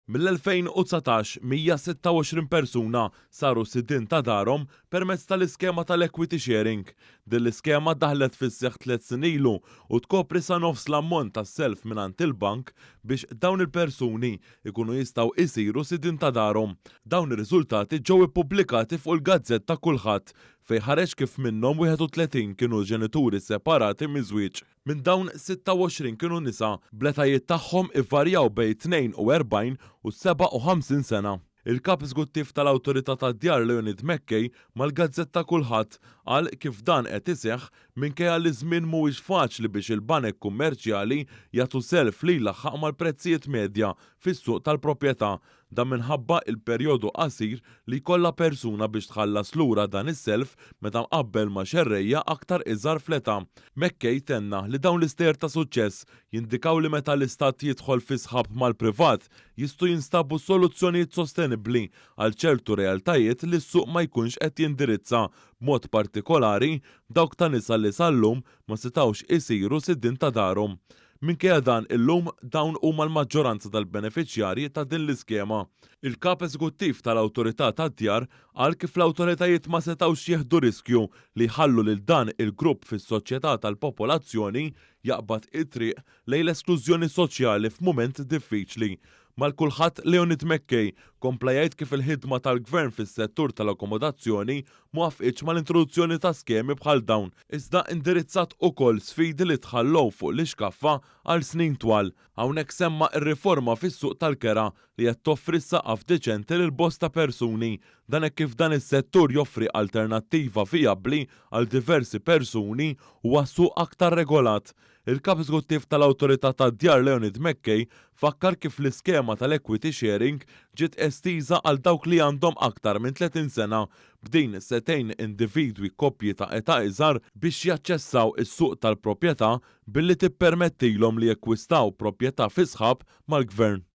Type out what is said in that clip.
Mill-2019, 126 persuna saru sidien ta' darhom permezz tal-iskema tal-equity sharing. Din l-iskema daħlet fis-seħħ 3 snin ilu u tkopri sa nofs l-ammont tas-self mingħand il-bank biex dawn il-persuni ikunu jistgħu jsiru sidien ta' darhom. Dawn ir-riżultati ġew ippubblikati fuq il-gazzetta Kulħadd, fejn ħareġ kif minnhom 31 kienu ġenituri separati miż-żwieġ. Minn dawn, 26 kienu nisa, bl-etajiet tagħhom ivarjaw bejn 42 u 57 sena. Il-kap eżekuttiv tal-Awtorità tad-Djar, Leonid McKay, mal-gazzetta Kulħadd qal kif dan qed iseħħ minkejja li żmien mhuwiex faċli biex il-banek kummerċjali jagħtu self li jlaħħaq mal-prezzijiet medja fis-suq tal-proprjetà. Dan minħabba il-perjodu qasir li jkollha persuna biex tħallas lura dan is-self meta mqabbel ma' xerrejja aktar iżgħar fl-età. McKay tenna li dawn l-istejjer ta' suċċess jindikaw li meta l-istat jidħol fi sħab mal-privat jistgħu jinstabu soluzzjonijiet sostenibbli għal ċertu realtajiet li s-suq ma jkunx qed jindirizza, b'mod partikolari dawk ta' nisa li sal-lum ma setgħux isiru sidien ta' darhom. Minkejja dan, illum dawn huma l-maġġoranza tal-benefiċjarji ta' din l-iskema. Il-kap eżekuttiv tal-Awtorità tad-Djar qal kif l-awtoritajiet ma setgħux jieħdu riskju li jħallu lil dan il-grupp fis-soċjetà tal-popolazzjoni jaqbad it-triq lejn l-esklużjoni soċjali f'mument diffiċli. Ma' Kulħadd, Leonid McKay kompla jgħid kif il-ħidma tal-gvern fis-settur tal-akkomodazzjoni ma waqfitx mal-introduzzjoni ta' skemi bħal dawn, iżda indirizzat ukoll sfidi li tħallow fuq l-ixkaffa għal snin twal. Hawnhekk semma r-riforma fis-suq tal-kera li qed toffri saqaf deċenti lil bosta persuni. Dan hekk kif dan is-settur joffri alternattiva vijabbli għal diversi persuni u suq aktar regolat. Il-kap eżekuttiv tal-Awtorità tad-Djar, Leonid McKay, fakkar kif l-iskema tal-equity sharing ġiet estiża għal dawk li għandhom aktar minn 30 sena. B'din se tgħin individwi, koppji ta' età iżgħar biex jaċċessaw is-suq tal-proprjetà billi tippermettilhom li jekkwistaw proprjetà fi sħab mal-gvern.